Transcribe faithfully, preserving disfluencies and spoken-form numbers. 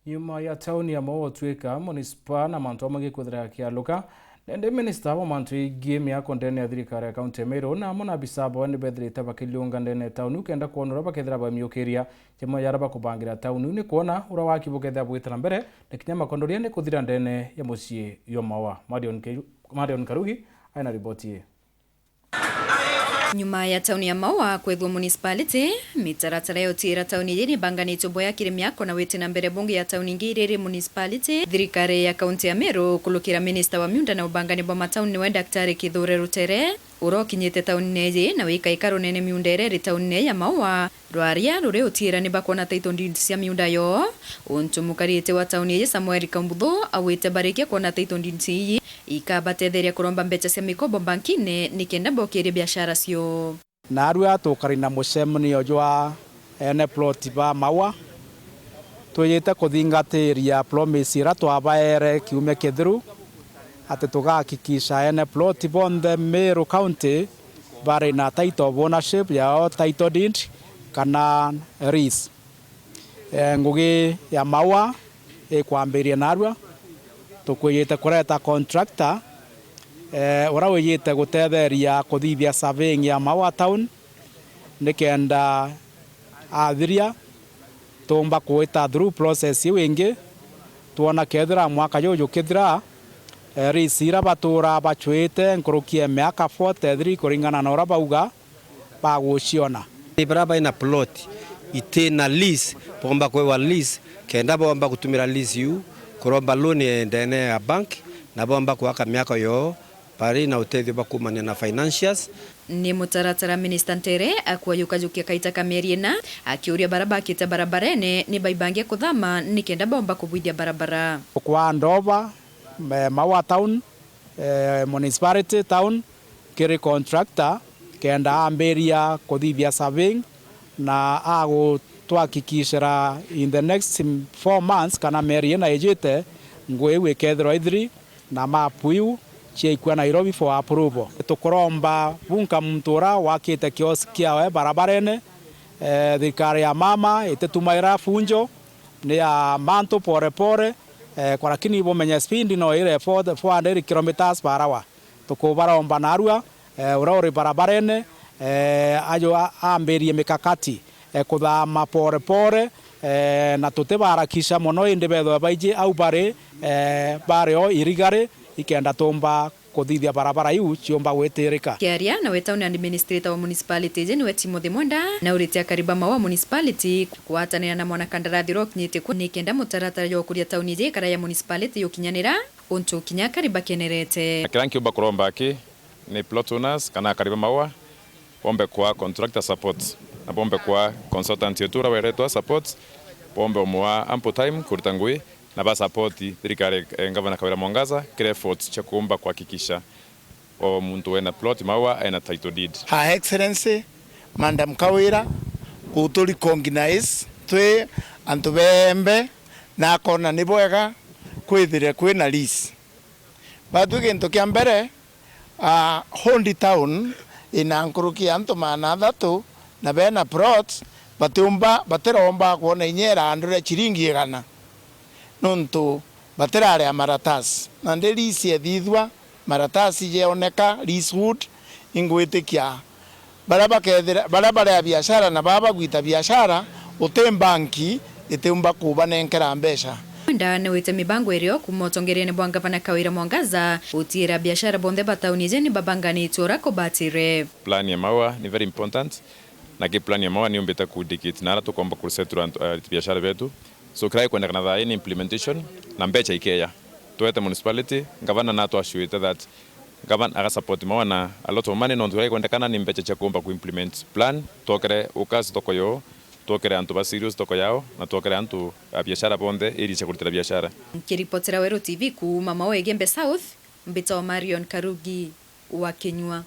Nyuma ya tauni ya Maua utwika munisipa na mantu amwe gikwithira yakialuka, nende minista wa mantu igii miako ndene ya thirikari ya kaunti ya Meru na amwe na abisa bawe ni bethirite bakiliunga ndene ya tauni ukenda kwona uria bakethira bamiukiria. Jamwe ya aria bakubangira tauni ni kwona uria waki bukethira bwita na mbere, na kinya makondoria ni kuthira ndene ya mucii jwa Maua. Marion Ke-, Marion Karugi aina riboti ii. Nyuma ya tauni ya Maua kwethwa municipality, mitaratara ya utiira tauni iji ni banganitwe bwega kiri miako na witi na mbere bungi ya tauni ingi iri iri municipality. Thirikari ya kaunti ya Meru, kulukira minista wa miunda na ubangani bwa matauni niwe Daktari Kithure Rutere, uria ukinyite tauni iji na wikaika runene miunda iria iri tauni ya Maua, rwaria ruri utiira ni bakwona title deeds cia miunda yoo. Untu mukarite wa tauni iji Samuel Kambuthu augite barikia kwona title deeds ii, ikabatetheria kuromba mbeca cia mikobo bankine nikenda bokirie biashara cio. Naarua tukari na mucemanio jwa ene plot ba Maua, twijite kuthingatiria promise iria twabaere kiumia kithiru, ati tugahakikisha ene plot bonthe Meru County bari na title of ownership yao, title deed kana lease. Eh, ngugi ya Maua ikwambiria naarua, tukwijite kureta contractor, eh, uria wijite gutetheria kuthithia surveying ya Maua town, nikenda athiria, tuumba kuita through process iu ingi, twona kethira mwaka juju jukithira, eh, lease iria batuura bacuite nkuruki ya miaka forty-three kuringana na uria bauga, baguciona. Ni baria baina plot iti na lease, boomba kwewa lease, kenda boomba gutumira lease iu kuromba loan ndene ya bank, na boomba kwaka miako yoo bari na utethio bwa kuumania na financiers. Ni mutaratara Minista Ntere akuayukajukia kaita ka mieri ina, akiuria baria bakite barabarene ni baibangia kuthama nikenda boomba kubwithia barabara. Kwa Ndova, eh, Maua town, eh, municipality town, kiri contractor, kenda ambiria kuthithia surveying, na agutwakikishira in the next four months kana mieri ina ijite, ngugi iu ikethirwa ithiri, na map iu ciaikua Nairobi for approval. Tukuromba bunka muntu uria wakite kiosk kiawe barabarene, eh, thirikari ya mama ititumaira funjo, ni ya mantu pore pore, eh, kwa lakini bumenye speed no ire four, four hundred kilometers per hour. Tukubaromba naarua, eh, uria uri barabarene, eh, ajo a-, ambirie mikakati, eh, kuthama pore pore, eh, na tutibarakisha mono, indi bethwe baiji au bari, eh, bari o irigari, ikenda tumba kuthithia barabara iu ciumba gwitirika. Kiaria nawe town administrator wa municipality iji niwe Timothy Mwenda, naurite akari ba Maua municipality kugwatanira na mwanakandarathi uria ukinyite ku nikenda mutaratara jwa gukuria town iji ikara ya municipality jukinyanira, untu kinya akari bakenerete. Na kiria nkiumba kuromba aki ni plot owners kana akari ba Maua, boombe kwa contractor support, na boombe kwa consultant yetu uria weretwa support, boombe umwa ample time kuruta ngugi, na ba support thirikari, eh, Ngavana Kawira Mwangaza kiri efforts cia kuumba kuhakikisha o muntu wena plot Maua ena title deed. Her Excellency Madam Kawira gutu recognize twi antu beembe, na akona ni bwega kwithire kwina lease. Batwi gintu kia mbere, ah, Hondi Town ina nkuruki ya antu maana athatu na bena plots, batiumba, batiromba kwona inya iraandure ciringi igana, nontu batiraria maratasi. Nandi lease ethithua, maratasi jeoneka, leasehood, ingwitikia baria bakethira, baria bari a biashara na baa bagwita biashara, guti mbanki itiumba kubanenkera mbeca. Mwenda niwite mibango irio kuuma utongeriene bwa Ngavana Kawira Mwangaza gutiira biashara bonthe ba tauni iji ni babanganitwe uria kubatire. Plan ya Maua ni very important, na ki plan ya Maua ni umbite ku dictate na aria tukomba ku settle antu, eh, biashara betu. So, kiria gikwendekana thaa ii ni implementation na mbeca ikeeja. Twete municipality, ngavana na twashuite that ngavana aga support Maua na a lot of money, nontu kiria gikwendekana ni mbeca cia kuumba ku implement plan, twokere ukas thoko yoo, twokere antu ba serious thoko yao, na twokere antu a biashara bonthe area cia kurutira biashara. Nkiripotera Weru T V kuuma Maua Igembe South, mbitagwa Marion Karugi wa Kinyua.